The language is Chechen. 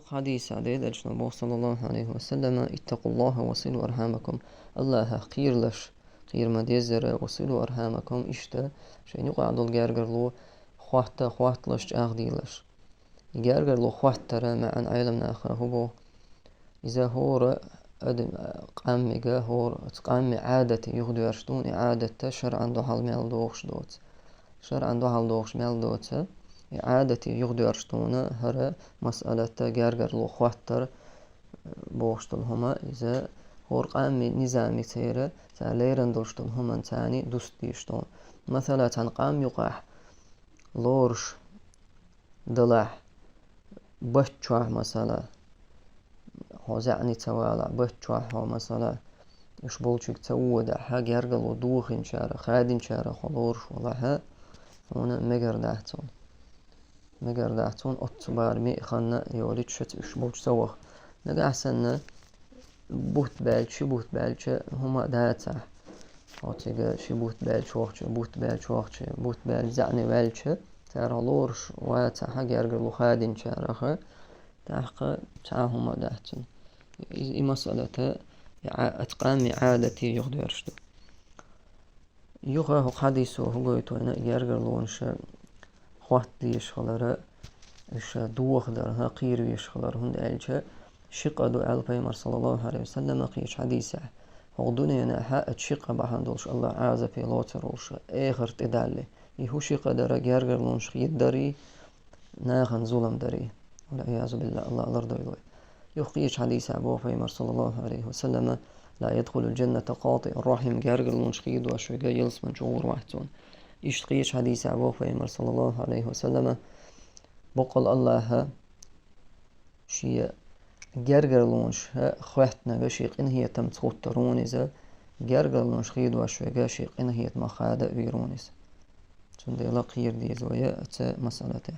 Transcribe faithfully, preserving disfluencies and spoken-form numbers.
Хьадисехь Делан Элчано боху, саллаллаху Ӏалайхи ва саллама: «Иттакъуллаха ва силу архьамакум». Аллахах кхералаш, кхера ма-деззара, «ва силу архьамакум», иштта шайна юкъахь долу гергарло хӀотта, хӀотталаш, чӀагӀделаш. И гергарло хӀоттара маьӀна Ӏеламнаха хӀун боху? Иза хӀора адам, къаммига, хӀора оцу къамми Ӏадате юхадоьрзуш ду, и Ӏадат шарӀан дуьхьал мел догӀуш доцу. ШарӀан дуьхьал догӀуш мел доцу, и Ӏадате юхадоьрзуш ду хӀара масъалат, гергарло хӀоттар бохуш долу хӀума, иза хӀора къамми низамица, цара лерина долуш долу хӀуманца дустуш ду. Масала, цхьана къам юкъахь лоруш далахь, бат чохь, масала, хьо заьӀни ца валахь, бат чохь хьо, масала, уьш болчуьнга ца водахь, гергарло дохийначарах, хадийначарах хьо лоруш валахь, хьуна мегар дац цунна. Мегар дац цунна оццу барамехь ханна йолуьйтуш шаца уьш болчу ца ваха. Нагахь санна бутт баьлча, ши бутт баьлча хӀума дацахь. Хьо цига ши бутт баьлча вахча, бутт баьлча вахча, бутт баьлча заьӀни ваьлча, цара хьо лоруш вацахь гергарло хадийначарах, тӀаккха цхьа а хӀума дац цунна. И, и масъалата и Ӏа-, оцу къамми Ӏадате юхадоьрзуш ду. Юха хӀокху хьадисо хӀун гойту вайна, гергарлонаш хӀотта дезаш хилар, уьш доха дар, хӀа, кхера везаш хилар, хӀунда аьлча ши къа ду аьлла Пайхамара, саллаллаху Ӏалайхи ва саллама, кхечу хьадисехь. ХӀокху дуьненахь оцу ши къа бахьана долуш Аллах Ӏазапе лоцур волуш, эхарт тӀедалле. И хӀун ши къа дара, гергарлонаш хедадарий, нахана зулам дарий. Вал-Ӏиязу биллахӀ, Аллах лардойла вай. Юха кхечу хьадисехь боху Пайхамара, саллаллаху Ӏалайхи ва саллама: «Ла ядхулул джанната къатиӀур рахьим», гергарлонаш хедош верг ялсамани чу гӀур вац цунна. Иштта кхечу хьадисехь боху Пайхамара, саллаллаху Ӏалайхи ва саллама: «Боккъал Аллаха шен гергарлонаш хӀоьттинарг шен къинхетамца хӀуттур ву иза, гергарлонаш хедош верг шен къинхетамах хада а вийр ву иза». Цундела кхера деза вай оцу масъалатехь.